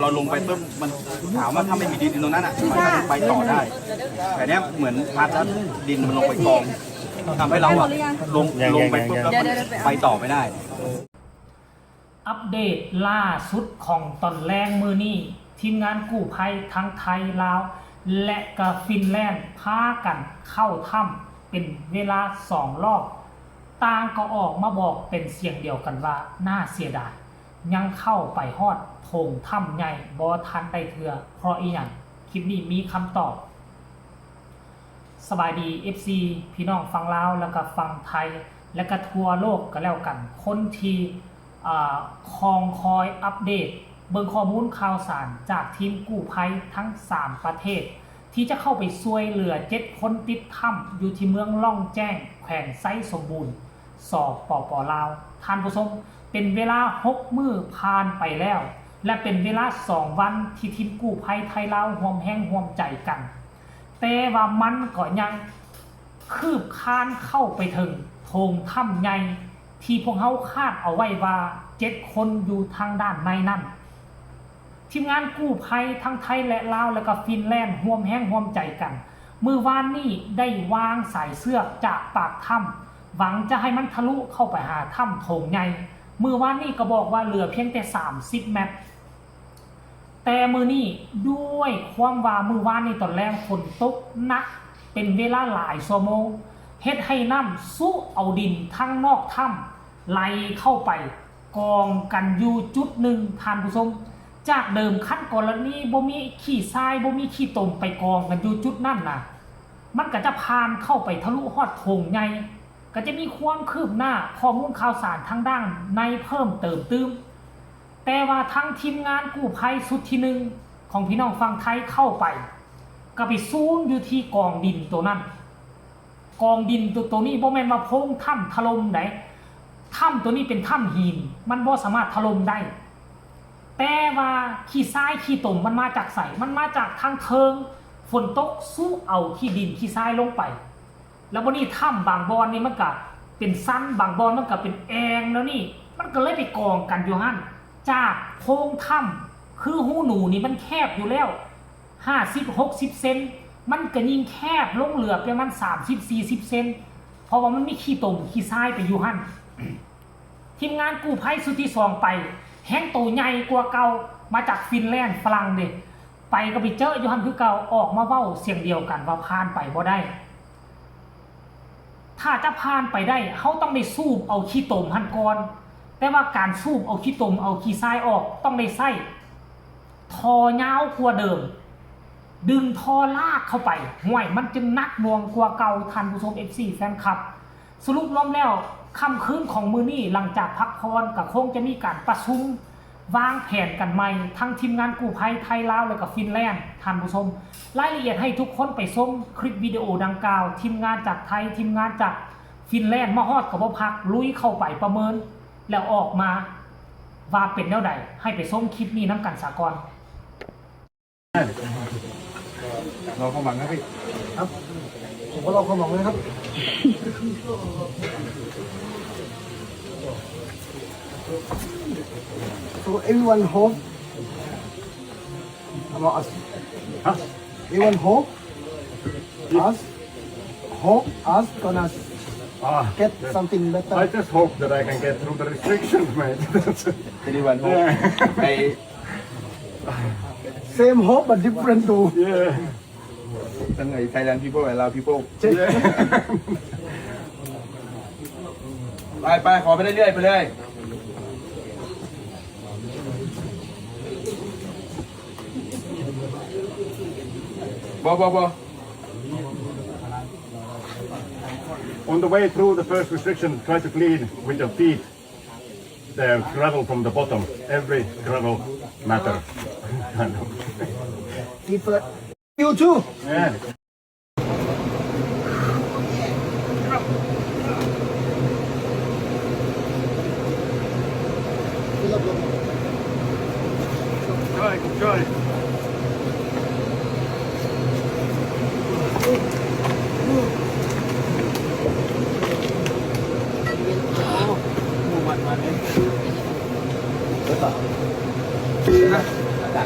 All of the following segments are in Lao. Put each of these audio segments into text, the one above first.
เราลงไปปุ๊บ มันถามว่าถ้าไม่มีดินตรงนั้นอ่ะ มันก็ยังไปต่อได้ แต่เนี้ยเหมือนพัดแล้วดินมันลงไปกอง ทำให้เราอะลง ลงไปปุ๊บแล้วมันไปต่อไม่ได้ ອັບເດດລ່າສຸດຂອງຕອນແລງມື້ນີ້, ທີມງານກູ້ໄພທັງໄທ, ລາວ ແລະ ກະຟິນແລນ ພາກັນເຂົ້າຖ້ຳເປັນເວລາສອງລອບ, ຕ່າງກໍອອກມາບອກເປັນສຽງດຽວກັນວ່າ ໜ້າເສຍດາຍ ຍັງເຂົ້າໄປຮອດໂຖງຖ້ຳໃຫຍ່ບໍ່ທັນໄດ້ເທື່ອ ເພາະອີ່ຫຍັງ? ຄລິບນີ້ມີຄຳຕອບ. ສະບາຍດີ ເອັຟຊີ ພີ່ນ້ອງຝັ່ງລາວ ແລະກະຝັ່ງໄທ ແລະກະທົ່ວໂລກກໍແລ້ວກັນ, ຄົນທີ່ ອາ ຄອງຄອຍອັບເດດເບິ່ງຂໍ້ມູນຂ່າວສານຈາກທີມກູ້ໄພທັງສາມປະເທດ ທີ່ຈະເຂົ້າໄປຊ່ວຍເຫຼືອເຈັດຄົນຕິດຖ້ຳ ຢູ່ທີ່ເມືອງລ່ອງແຈ້ງ ແຂວງໄຊສົມບູນ ສປປ ລາວ. ທ່ານຜູ້ຊົມ, ເປັນເວລາຫົກມື້ຜ່ານໄປແລ້ວ ແລະ ເປັນເວລາສອງວັນທີ່ທີມກູ້ໄພໄທລາວຮ່ວມແຮງຮ່ວມໃຈກັນ, ແຕ່ວ່າມັນກໍຍັງຄືບຄານເຂົ້າໄປເຖິງໂຖງຖ້ຳໃຫຍ່ ທີ່ພວກເຮົາຄາດເອົາໄວ້ວ່າເຈັດຄົນຢູ່ທາງດ້ານໃນນັ້ນ. ທີມງານກູ້ໄພທັງໄທ ແລະ ລາວ ແລະກະຟິນແລນ ຮ່ວມແຮງຮ່ວມໃຈກັນ ມື້ວານນີ້ໄດ້ວາງສາຍເຊືອກຈາກປາກຖ້ຳ ຫວັງຈະໃຫ້ມັນທະລຸເຂົ້າໄປຫາຖ້ຳໂຖງໃຫຍ່. ມື້ວານນີ້ກໍບອກວ່າເຫຼືອພຽງແຕ່ສາມສິບແມັດ, ແຕ່ມື້ນີ້ດ້ວຍຄວາມວ່າມື້ວານນີ້ຕອນແລງຝົນຕົກໜັກເປັນເວລາຫຼາຍຊົ່ວໂມງ ເຮັດໃຫ້ນ້ຳຊຸເອົາດິນທາງນອກຖ້ຳໄຫຼເຂົ້າໄປ ກອງກັນຢູ່ຈຸດໜຶ່ງ ທ່ານຜູ້ຊົມ. ຈາກເດີມຄັນກໍລະນີບໍ່ມີຂີ້ຊາຍ ບໍ່ມີຂີ້ຕົມໄປກອງກັນຢູ່ຈຸດນັ້ນນະ, ມັນກໍຈະຜ່ານເຂົ້າໄປທະລຸຮອດໂຖງໃຫຍ່, ກໍຈະມີຄວາມຄືບໜ້າຂໍ້ມູນຂ່າວສານທາງດ້ານໃນເພີ່ມເຕີມຕື່ມ. ແຕ່ວ່າທາງທີມງານກູ້ໄພຊຸດທີໜຶ່ງຂອງພີ່ນ້ອງຝັ່ງໄທເຂົ້າໄປ ກໍໄປສູນຢູ່ທີ່ກອງດິນໂຕນັ້ນ. ກອງດິນໂຕ ໂຕນີ້ບໍ່ແມ່ນວ່າໂພງຖ້ຳຖະຫຼົ່ມໃດ໋, ຖ້ຳໂຕນີ້ເປັນຖ້ຳຫີນ ມັນບໍ່ສາມາດຖະຫຼົ່ມໄດ້. ແຕ່ວ່າຂີ້ຊາຍຂີ້ຕົມມັນມາຈາກໃສ? ມັນມາຈາກທາງເທິງ, ຝົນຕົກຊຸເອົາຂີ້ດິນຂີ້ຊາຍລົງໄປ. ແລ້ວບັດນີ້ຖ້ຳບາງບ່ອນນີ້ມັນກະເປັນຊັນ, ບາງບ່ອນມັນກະເປັນແອ່ງແນວນີ້, ມັນກໍເລີຍໄປກອງກັນຢູ່ຫັ້ນ. ຈາກໂພງຖ້ຳ ຄືຮູໜູນີ້ມັນແຄບຢູ່ແລ້ວ ຫ້າສິບ ຫົກສິບເຊັນ, ມັນກໍຍິ່ງແຄບລົງເຫຼືອປະມານສາມສິບ ສີ່ສິບເຊັນ ເພາະວ່າມັນມີຂີ້ຕົມຂີ້ຊາຍໄປຢູ່ຫັ້ນ. ທີມງານກູ້ໄພຊຸດທີສອງໄປ ແຮງໂຕໃຫຍ່ກວ່າເກົ່າ, ມາຈາກຟິນແລນ ຝຣັ່ງເດ້, ໄປກໍໄປເຈີຢູ່ຫັ້ນຄືເກົ່າ, ອອກມາເວົ້າສຽງດຽວກັນວ່າຜ່ານໄປບໍ່ໄດ້. ຖ້າຈະຜ່ານໄປໄດ້ ເຮົາຕ້ອງໄດ້ສູບເອົາຂີ້ຕົມຫັ້ນກ່ອນ, ແຕ່ວ່າການສູບເອົາຂີ້ຕົມ ເອົາຂີ້ຊາຍອອກ ຕ້ອງໄດ້ໃຊ້ທໍ່ຍາວກວ່າເດີມ, ດຶງທໍ່ລາກເຂົ້າໄປ, ຫ້ວຍ ມັນຈຶ່ງໜັກໜ່ວງກວ່າເກົ່າ, ທ່ານຜູ້ຊົມ ເອັຟຊີ ແຟນຄລັບ. ສະຫຼຸບລວມແລ້ວ, ຄ່ຳຄືນຂອງມື້ນີ້ ຫຼັງຈາກພັກຜ່ອນ ກໍຄົງຈະມີການປະຊຸມ ວາງແຜນກັນໃໝ່ ທັງທີມງານກູ້ໄພໄທ, ລາວ ແລະກະຟິນແລນ. ທ່ານຜູ້ຊົມ, ລາຍລະອຽດໃຫ້ທຸກຄົນໄປຊົມຄລິບວິດີໂອດັ່ງກ່າວ, ທີມງານຈາກໄທ, ທີມງານຈາກຟິນແລນ ມາຮອດກໍບໍ່ພັກ, ລຸຍເຂົ້າໄປປະເມີນ ແລ້ວອອກມາວ່າເປັນແນວໃດ. ໃຫ້ໄປຊົມຄລິບນີ້ນຳກັນສາກ່ອນ. รอความหวังครับพี่ ครับ ผมก็รอความหวังนะครับ So everyone hope about us. Huh? Everyone hope us, hope us gonna Ah, get that, something better. I just hope that I can get through the restrictions, mate. That's it. Everyone hope. Yeah. I Same hope but different too. Yeah. ທັງໄອ້ Thailand people and Lao people. Yeah. ໄປໆ ຂໍໄປເລື້ອຍໆ ໄປເລີຍ. ບໍ່ ບໍ່ ບໍ່. On the way through the first restriction, try to clean with your feet the gravel from the bottom. Every gravel matter. Feet first. You too. Yeah. Good try, good try.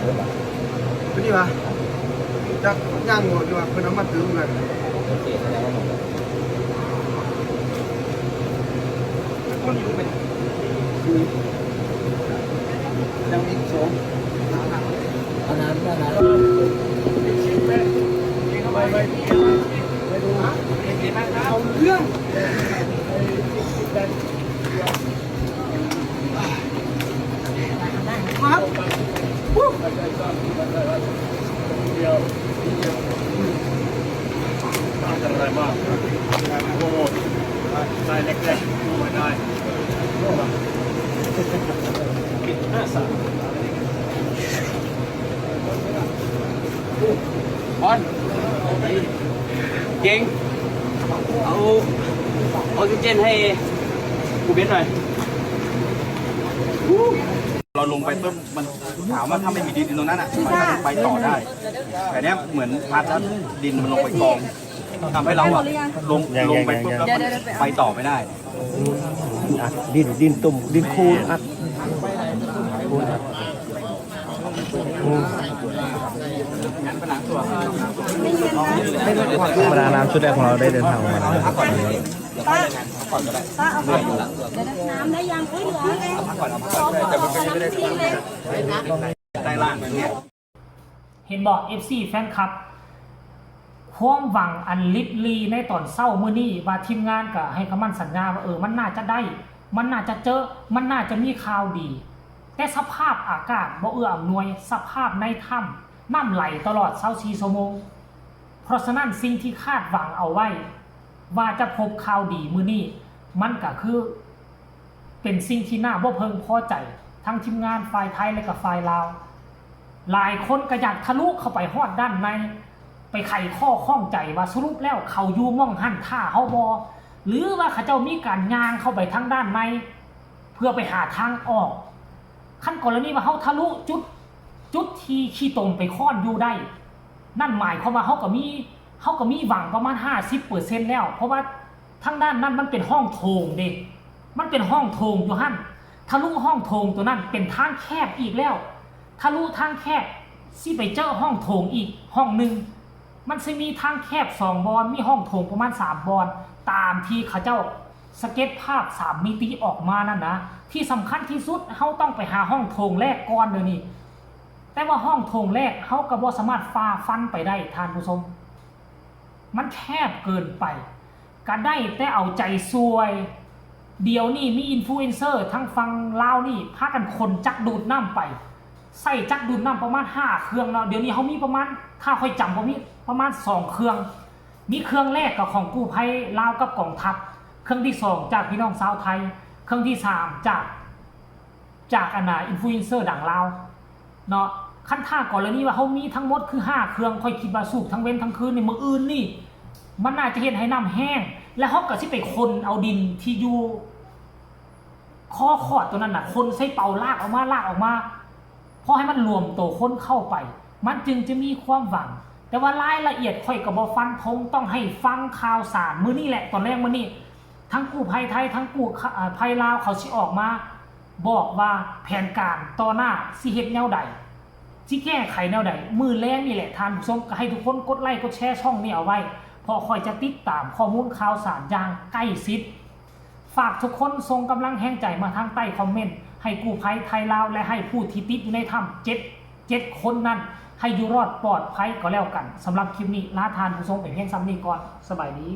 ຕົວນີ້ຫວາ? ຈັກຍັງບໍ່ ຫຼືວ່າເພິ່ນເອົາມາຕື່ມກັນ? ໂອເຄ ສະແດງວ່າໝົດແລ້ວ. ຍັງອີກສອງ ອັນນັ້ນ ອັນນັ້ນ ເອົາເລື່ອງ. ເກັ່ງ ເອົາອອກຊີເຈນໃຫ້ຜູ້ເປັນໜ່ອຍ. ເຮົາລົງໄປປຶບ ມັນຖາມວ່າ ຖ້າໄມ່ມີດິນຢູ່ຕົງນັ້ນນະ ມັນຈະໄປຕໍ່ໄດ້ ແຕ່ເນີ້ຍເໝືອນພັດແລ້ວດິນມັນລົງໄປກອງ ທຳໃຫ້ເຮົາອະ ລົງ ລົງໄປປຶບແລ້ວມັນໄປຕໍ່ໄມ່ໄດ້. ອັດດິນ ດິນຕຸ່ມ ດິນໂຄນອັດ ໂຄນອັດ. ບັນດານາງຊຸດແລກຂອງເຮົາໄດ້ເດີນທາງອອກມາແລ້ວ. ປ້າ ປ້າ ເອົາໄປ ເດີ ນ້ຳໄດ້ຍັງ? ໂອ້ຍ ເຫຼືອແລ້ວ ເຫັນບໍ່ ເອັຟຊີ ແຟນຄລັບ ຄວາມຫວັງອັນລິບຫຼີ່ໃນຕອນເຊົ້າມື້ນີ້ ວ່າທີມງານກໍໃຫ້ຄຳໝັ້ນສັນຍາວ່າ ເອີ ມັນໜ້າຈະໄດ້ ມັນໜ້າຈະເຈີ ມັນໜ້າຈະມີຂ່າວດີ, ແຕ່ສະພາບອາກາດບໍ່ເອື້ອອຳນວຍ, ສະພາບໃນຖ້ຳ ນ້ຳໄຫຼຕະຫຼອດຊາວສີ່ຊົ່ວໂມງ. ເພາະສະນັ້ນ ສິ່ງທີ່ຄາດຫວັງເອົາໄວ້ວ່າຈະພົບຂ່າວດີມື້ນີ້ ມັນກໍຄືເປັນສິ່ງທີ່ໜ້າບໍ່ເພິ່ງພໍໃຈ ທັງທີມງານຝ່າຍໄທ ແລະ ກໍຝ່າຍລາວ. ຫຼາຍຄົນກໍຢາກທະລຸເຂົ້າໄປຮອດດ້ານໃນ ໄປໄຂຂໍ້ຂ້ອງໃຈວ່າສະຫຼຸບແລ້ວເຂົາຢູ່ໝ່ອງຫັ້ນຖ້າເຮົາບໍ່ ຫຼືວ່າເຂົາເຈົ້າມີການຍ່າງເຂົ້າໄປທາງດ້ານໃນ ເພື່ອໄປຫາທາງອອກ. ຄັນກໍລະນີວ່າເຮົາທະລຸຈຸດ ຈຸດທີ່ຂີ້ຕົມໄປຄ້ອນຢູ່ໄດ້ ນັ້ນໝາຍຄວາມວ່າເຮົາກໍມີ ເຮົາກໍມີຫວັງປະມານຫ້າສິບເປີເຊັນແລ້ວ ເພາະວ່າທາງດ້ານນັ້ນມັນເປັນຫ້ອງໂຖງເດ້ ມັນເປັນຫ້ອງໂຖງຢູ່ຫັ້ນ ທະລຸຫ້ອງໂຖງໂຕນັ້ນເປັນທາງແຄບອີກແລ້ວ ທະລຸທາງແຄບຊິໄປເຈີຫ້ອງໂຖງອີກຫ້ອງໜຶ່ງ ມັນຊິມີທາງແຄບສອງບ່ອນ ມີຫ້ອງໂຖງປະມານສາມບ່ອນ ຕາມທີ່ເຂົາເຈົ້າສະເກັດພາບສາມມິຕິອອກມານັ້ນນະ. ທີ່ສຳຄັນທີ່ສຸດ ເຮົາຕ້ອງໄປຫາຫ້ອງໂຖງແລກກ່ອນດຽວນີ້ ແຕ່ວ່າຫ້ອງໂຖງແລກເຮົາກໍບໍ່ສາມາດຝ່າຟັນໄປໄດ້ທ່ານຜູ້ຊົມ ມັນແຄບເກີນໄປ ກະໄດ້ແຕ່ເອົາໃຈຊ່ວຍ. ດຽວນີ້ມີອິນຟລູເອັນເຊີທາງຝັ່ງລາວນີ້ພາກັນຂົນຈັກດູດນ້ຳໄປ ໃຊ້ຈັກດູດນ້ຳປະມານຫ້າເຄື່ອງເນາະ ດຽວນີ້ເຮົາມີປະມານ ຖ້າຂ້ອຍຈຳບໍ່ຜິດ ປະມານສອງເຄື່ອງ ມີເຄື່ອງແລກກໍຂອງກູ້ໄພລາວກັບກອງທັບ ເຄື່ອງທີສອງຈາກພີ່ນ້ອງຊາວໄທ ເຄື່ອງທີສາມຈາກ ຈາກອັນນ່າ ອິນຟລູເອັນເຊີດັງລາວເນາະ. ຄັນຖ້າກໍລະນີວ່າເຮົາມີທັງໝົດຄືຫ້າເຄື່ອງ ຂ້ອຍຄິດວ່າສູບທັງເວັນທັງຄືນນີ້ ມື້ອື່ນນີ້ມັນໜ້າຈະເຮັດໃຫ້ນ້ຳແຫ້ງ ແລ້ວເຮົາກໍຊິໄປຂົນເອົາດິນທີ່ຢູ່ຄໍຂອດຕົວນັ້ນນະ ຂົນໃສ່ເປົາ ລາກອອກມາ ລາກອອກມາ ພໍໃຫ້ມັນລວມໂຕຄົນເຂົ້າໄປ ມັນຈຶ່ງຈະມີຄວາມຫວັງ. ແຕ່ວ່າລາຍລະອຽດຂ້ອຍກໍບໍ່ຟັນທົງ ຕ້ອງໃຫ້ຟັງຂ່າວສານມື້ນີ້ແຫຼະ ຕອນແລງມື້ນີ້ ທັງກູ້ໄພໄທ ທັງກູ້ ເອີ ໄພລາວ ເຂົາຊິອອກມາບອກວ່າແຜນການຕໍ່ໜ້າຊິເຮັດແນວໃດ ຊິແກ້ໄຂແນວໃດ. ມື້ແລງນີ້ແຫຼະທ່ານຜູ້ຊົມ ກໍໃຫ້ທຸກຄົນກົດໄລ້ກົດແຊຊ່ອງນີ້ເອົາໄວ້ ເພາະຂ້ອຍຈະຕິດຕາມຂໍ້ມູນຂ່າວສານຢ່າງໃກ້ຊິດ. ຝາກທຸກຄົນສົ່ງກຳລັງແຮງໃຈມາທາງໃຕ້ຄອມເມັນ ໃຫ້ກູ້ໄພໄທລາວ ແລະ ໃຫ້ຜູ້ທີ່ຕິດຢູ່ໃນຖ້ຳເຈັດ ເຈັດຄົນນັ້ນ ໃຫ້ຢູ່ລອດປອດໄພກໍແລ້ວກັນ. ສຳລັບຄລິບນີ້ ລາທ່ານຜູ້ຊົມໄປພຽງສ່ຳນີ້ກ່ອນ. ສະບາຍດີ.